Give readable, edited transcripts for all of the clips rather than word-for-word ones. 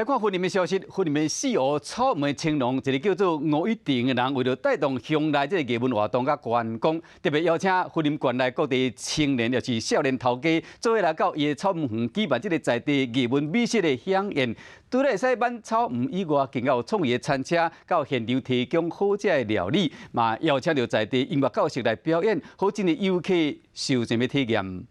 來看雲林的消息，雲林的四湖草莓青農，一个叫做吳一婷的人，為著帶動鄉內這个藝文活動佮觀光，特別邀請雲林縣內各地青年，就是少年頭家，做伙來到伊的草莓園舉辦這个在地藝文美食的饗宴。除了會使挽草莓以外，更有創意的餐車到現場提供好食的料理，嘛邀請著在地音樂教室來表演，予真濟遊客受盡的體驗。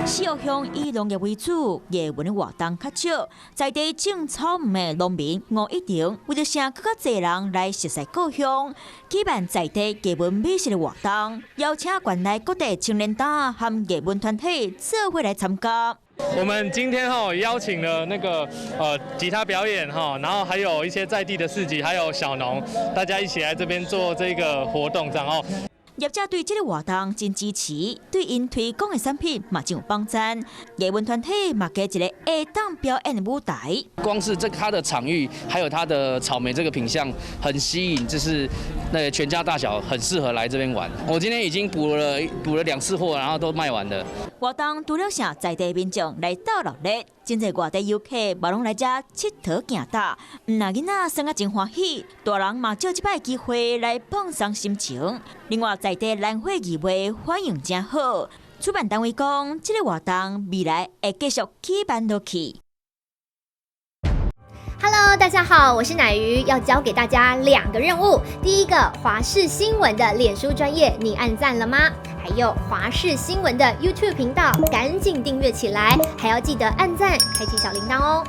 四湖鄉以農業為主，藝文的活動較少。在地種草莓的農民吳一婷，為著讓閣較濟人來熟悉故鄉，舉辦在地藝文美食的活動，邀請縣內各地青年黨和藝文團體做伙來參加。我們今天哈邀請了那個吉他表演哈，然後還有一些在地的市集，還有小農，大家一起來這邊做這個活動，這樣哦。業者對這个活動真支持，對𪜶推廣的產品嘛真有幫贊。藝文團體嘛加一個下當表演的舞台。光是這它的場域，還有它的草莓這個品項，很吸引，就是那個全家大小很適合來這邊玩。我今天已經補了兩次貨，然後都賣完了。活動除了請在地民眾來鬥熱鬧，真濟外地遊客嘛攏來遮𨑨迌行搭，毋但囡仔耍甲真歡喜，大人嘛藉這擺機會來放鬆心情。另外，在地蘭花藝會反應真好，主辦單位講，這个活動未來會繼續舉辦落去。 Hello，大家好，我是奶魚，要交給大家兩個任務。第一個，華視新聞的臉書專頁，你按讚了嗎？還有華視新聞的 YouTube 頻道，趕緊訂閱起來，還要記得按讚，開啟小鈴鐺哦。